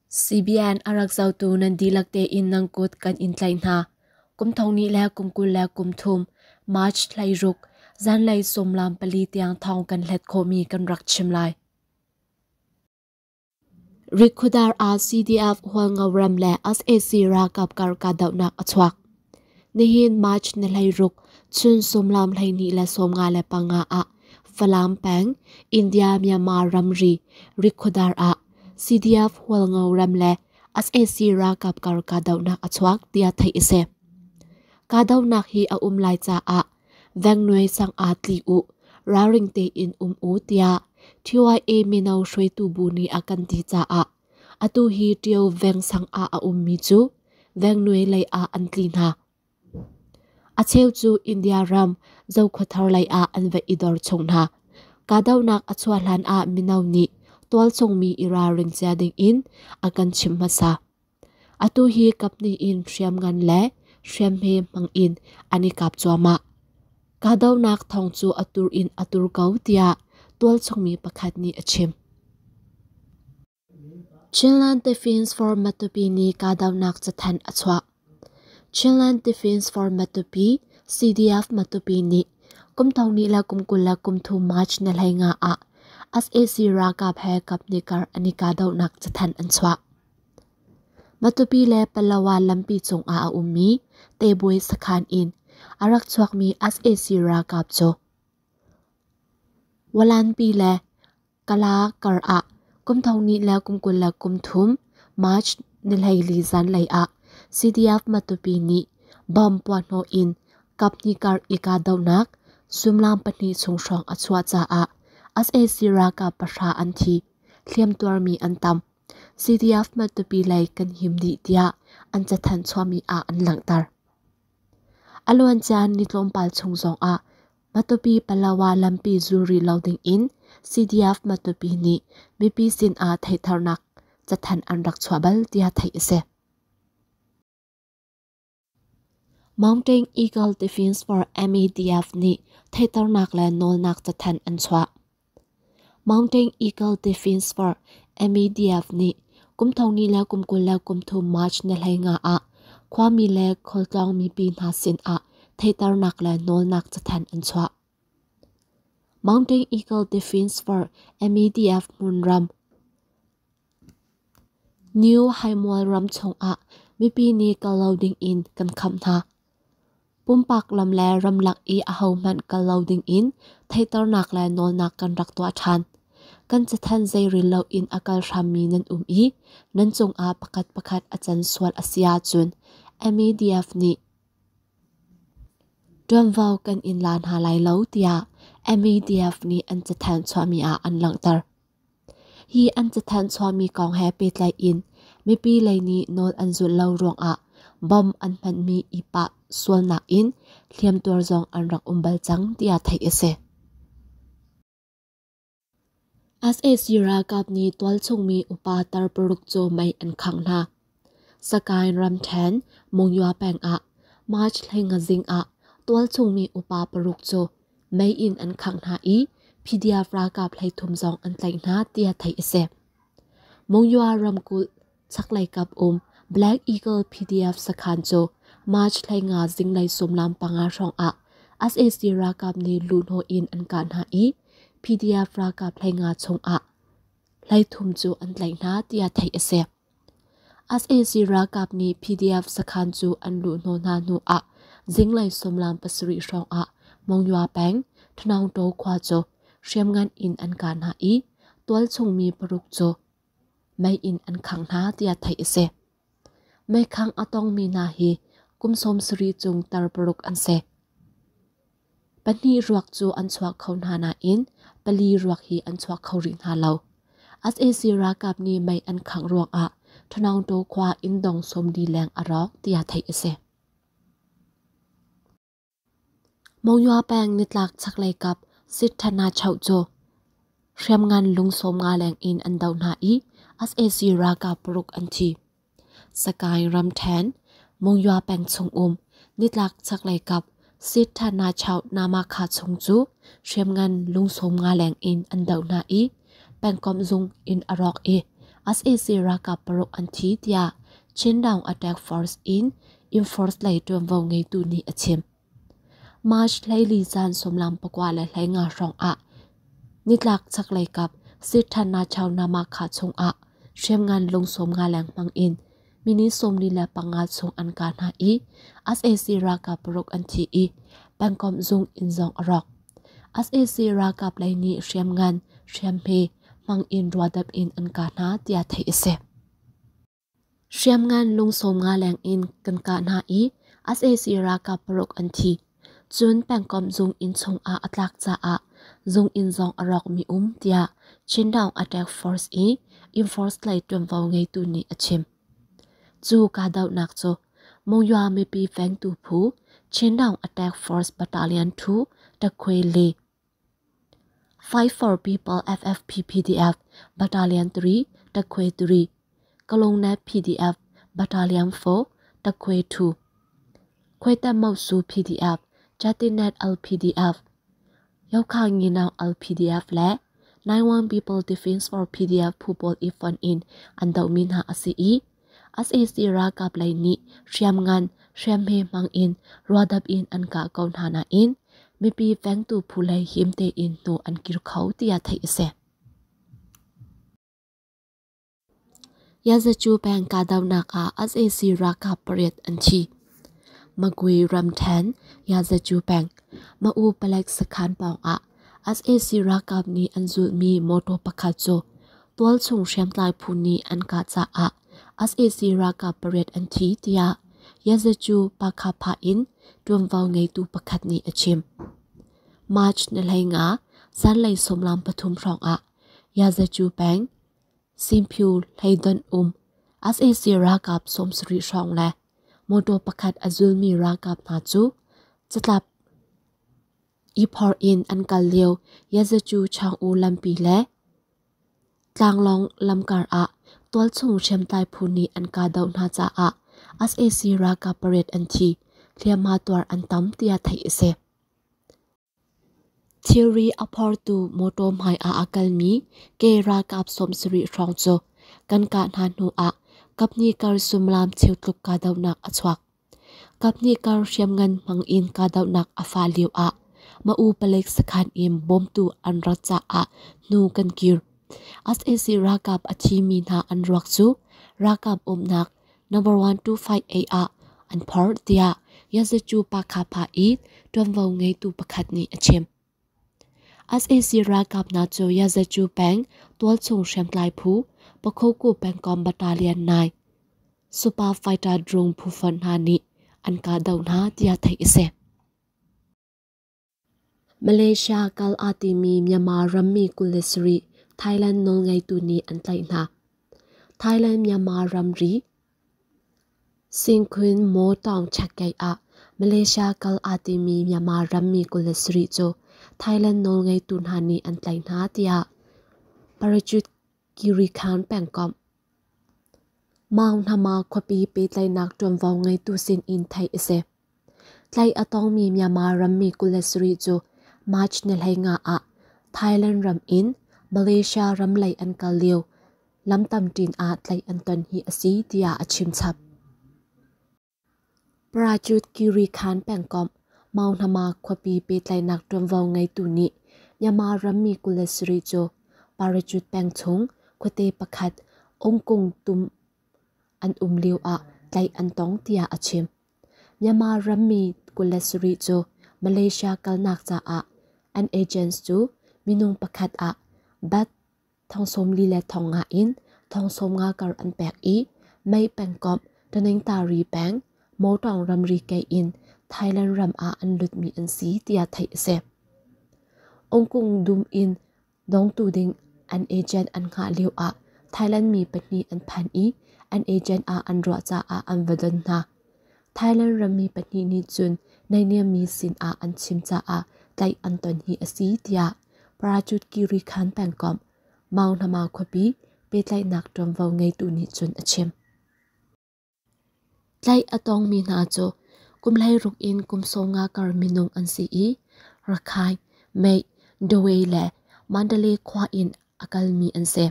CBN a rak zohtu nan dihlak tein nan kut kan in tlaih hna. Kum thong hnih le kum 20 le kum thum March 16 zanlei sawmlam pali tiang thawng kan hlet khawhmi kan rak chim lai. Rikkhudar ah CDF Hualngoram le sac ralkap kar kahdohnak a chuak. Nihin March ni 16 chun sawmlam 12 le 55 ah Falam peng India Myanmar ramri Rikkhudar ah CDF Hualngoram le sac ralkap kar kahdohnak a chuak tiah theih a si. Kahdohnak hi a um lai caah Vengnuai sang ah tli u, ralring tein um u tiah TYA mino hruaitu bu nih a kan ti caah atu hi Ṭio veng sang ah a ummi cu Vengnuai lei ah an tli hna. A cheu cu India ram Zokhawthar lei ah an va i dor chung hna. Kahdohnak a chuah hlan ah mino nih tualchungmi i ralring cia ding in a kan chimh hmasa. Atu hi kaphnih in hriamngan le hriamhme hmang in an i kap cuahmah. Kahdohnak thawng cu a tur in a tur ko tiah tualchungmi pakhat nih a chim. Chinland Defence for Matupi nih kahdohnak cathanh a chuah. Chinland Defence for Matupi CDF Matupi nih kum thong hnih le kum 20 le kum thum March ni 15 ah sac ralkap he kaphnih kar an i kahdohnak cathanh an chuah. Matupi le Palawa lampi cungah a ummi Tebuai sakhan in a rak chuakmi sac ralkap cu Walanpi le Kala kar ah kum thong hnih le kum 20 le kum thum March ni 14 zanlei ah CDF Matupi nih bomb puahhnawh in kaphnih kar i kahdohnak suimilam pahnih chung hrawng a chuah caah sac ralkap pahra an thi, hliamtuarmi an tam. CDF Matupi lei kan him dih tiah an cathanh chuahmi ah an langhter. A luancia ni tlawmpal chung zongah Matupi Palawa lampi zul rih lo dingin CDF Matupi nih mipi sin ah theihternak cathanh an rak chuah bal tiah theih a si. Mountain Eagle Defense for MEDF nih theihternak le nawlnak cathanh an chuah. Mountain Eagle Defense for MEDF nih kum thong hnih le kum 20 le kum thum March ni 15 ah khuami le khualtlawng mipi hna sin ah theihternak le nawlnak cathanh an chuah. Mountain Eagle Defense for MEDF hmunram New Haimual ram chungah mipi nih kal lo dingin kan khamh hna. Pumpak lam le ramlak i ahohmanh kal lo dingin theihternak le nawlnak kan rak tuah ṭhan. Kan cathanh zeirel loin a kal hrammi nan um i nan cungah pakhat pakhat a can sual a si ahcun MEDF nih ṭuanvo kan in la hna lai lo tiah MEDF nih an cathanh chuahmi ah an langhter. Hi an cathanh chuahmi kong he pehtlaih in mipi lei nih nawl an zulh lo ruangah bomb an hmanhmi i pah sualnak in hliamtuar zong an rak um bal cang tiah theih a si. Sac ralkap nih tualchungmi upa tar paruk cu mei an khangh hna. Sagaing ramṭhen Monywa peng ah March 15 zing ah tualchungmi upa paruk cu mei in an khangh hna i PDF ralkap 33 zong an tlaih hna tiah theih a si. Monywa ramkulh chaklei kap um Black Eagle PDF sakhan cu March 15 zinglei suimilam panga hrawng ah sac ralkap nih luhhnawh in an kah hna i PDF ralkap 15 chung ah 33 cu an tlaih hna tiah theih a si. Sac ralkap nih PDF sakhan cu an luhhnawh hna hnu ah zinglei suimilam pasarih hrawng ah Monywa peng Thanaungtaw khua cu hriamngan in an kah hna i tualchung mi paruk cu mei in an khangh hna tiah theih a si. Meikhangh a tongmi hna hi kum 70 cung tar paruk an si. Pahnih ruak cu an chuak kho hna nain pali ruak hi an chuak kho rih hna lo. Sac ralkap nih mei an khangh ruangah Thanaungtaw khua inndong 40 leng a rawk tiah theih a si. Monywa peng nitlak chaklei kap Sitthana Choh cu hriamngan lung 50 leng in an doh hna i sac ralkap paruk an thi. Sagaing ramṭhen Monywa peng chung um nitlak chaklei kap Sitthana Choh Namakha chung cu hriamngan lung 50 leng in an doh hna i pengkomh zung in a rawk i sac ralkap paruk an thi tiah Chindaung Attack Force in Enforce lei ṭuanvo ngeitu nih a chim. March 14 zan 25 hrawng ah nitlak chaklei kap Sithana Chaunamakha chungah hriamngan lung 50 lengmang in minute 45 chung an kah hna i sac ralkap paruk an thi i pengkomh zung inn zong a rawk. Sac ralkap lei nih hriamngan, hriamhme hmang in ruadap in an kah hna tiah theih a si. Hriamngan lung 50 leng in kan kah hna i sac ralkap paruk an thi. Cun pengkomh zung inn chungah a tlak caah zung inn zong a rawkmi um tiah Chindaung Attack Force i Enforce lei ṭuanvo ngeitu nih a chim. Cu kahdohnak cu Monywa mipi vengtu phu Chindaung Attack Force Battalion 2 Takhwe le Fight for People FFP PDF Battalion 3 Takhwe 3 Kalungnet PDF Battalion 4 Takhwe 2 Khweta Mausu PDF Chatinet LPDF Yokha Nginau LPDF le 91 People Defense for PDF phu pawl i fonh in an dohmi hna a si i sac ralkap lei nih hriamngan hriamhme hmang in ruadap in an kah ko hna nain mipi vengtu phu lei him tein hnu an kir kho tiah theih a si. Yazacu peng kahdohnak ah sac ralkap pariat an thi. Magwe ramṭhen Yazacu peng Ma-u palek sakhan pawngah sac ralkap nih an zulhmi mawṭaw pakhat cu tualchung hriamtlai phu nih an kah caah sac ralkap pariat an thi tiah Yazacu Pakhapha in ṭuanvo ngeitu pakhat nih a chim. March ni 15 zanlei 13 hrawngah Yazacu peng Simphu hleidonh um sac ralkap 70 hrawng le mawṭaw pakhat a zulmi ralkap hna cu catlap i phorh in an kal lio Yazacu Chaung-U lampi le Tlanglawng lamkar ah tualchung hriamtlai phu nih an kahdoh hna caah sac ralkap pariat an thi, hliamhma tuar an tam tiah theih a si. Thilri a phortu mawṭaw hmai ah a kalmi ke ralkap 70 hrawng cu kan kah hna hnu ah kaphnih kar suimilam cheu tluk kahdohnak a chuak. Kaphnih kar hriamngan hmang in kahdohnak a fah lio ah Ma-u palek sakhan in bawmtu an rat caah hnu kan kir. Sac ralkap a thimi hna an ruak cu ralkap umnak number 1258 ah an phorh tiah Yazacu Pakhapha i ṭuanvo ngeitu pakhat nih a chim. Sac ralkap hna cu Yazacu peng tualchung hriamtlai phu Pakhoku pengkom battalion 9 Super Fighter drone phu fonh hna nih an kahdoh hna tiah theih a si. Malaysia kal aa timi Myanmar rammi 27 Thailand nawlngeitu nih an tlaih hna. Thailand-Myanmar ramri Singkhun Maw Taung checkgate ah Malaysia kal aa timi Myanmar rammi 27 cu Thailand nawlngeitu hna nih an tlaih hna tiah Parachute Kirikhan pengkomh Maung Hnama khuapi pehtlaihnak ṭuanvo ngeitu sinin theih a si. Tlaih a tongmi Myanmar rammi 27 cu March ni 15 ah Thailand ram in Malaysia ram lei an kal lio lam tamṭin ah tlaih an ton hi a si tiah a chimchap. Prajut Kirikhan pengkomh Maunghama khuapi pehtlaihnak ṭuanvo ngeitu nih Myanmar rammi 27 cu Parachut peng chung khuate pakhat Ungkung tum an um lio ah tlaih an tong tiah a chim. Myanmar rammi 27 cu Malaysia kalnak caah an agents cu minung pakhat ah bat thong 45 in thong 50 kar an pek i Mei pengkomh Taningtari peng Motong ramri kei in Thailand ram ah an lutmi an si tiah theih a si. Ungkung dum in dongtu ding an agent an hngah lio ah Thailand mi pahnih an phan i an agent ah an ruah caah an va don hna. Thailand rammi pahnih nih cun naihniammi sin ah an chim caah tlaih an ton hi a si tiah Prajut Kiri Khan pengkomh Maunghama khuapi pehtlaihnak ṭuanvo ngeitu nih cun a chim. Tlaih a tongmi hna cu kum 16 in kum 15 kar minung an si i Rakhine, Meih, Dawei le Mandalay khua in a kalmi an si.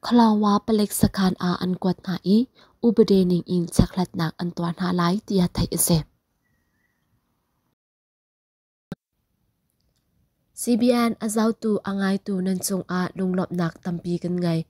Kalawa palek sakhan ah an kuat hna i upade ning in chekhlatnak an tuah hna lai tiah theih a si. CBN a zohtu a ngaitu nan cungah lunglawmhnak tampi kan ngei.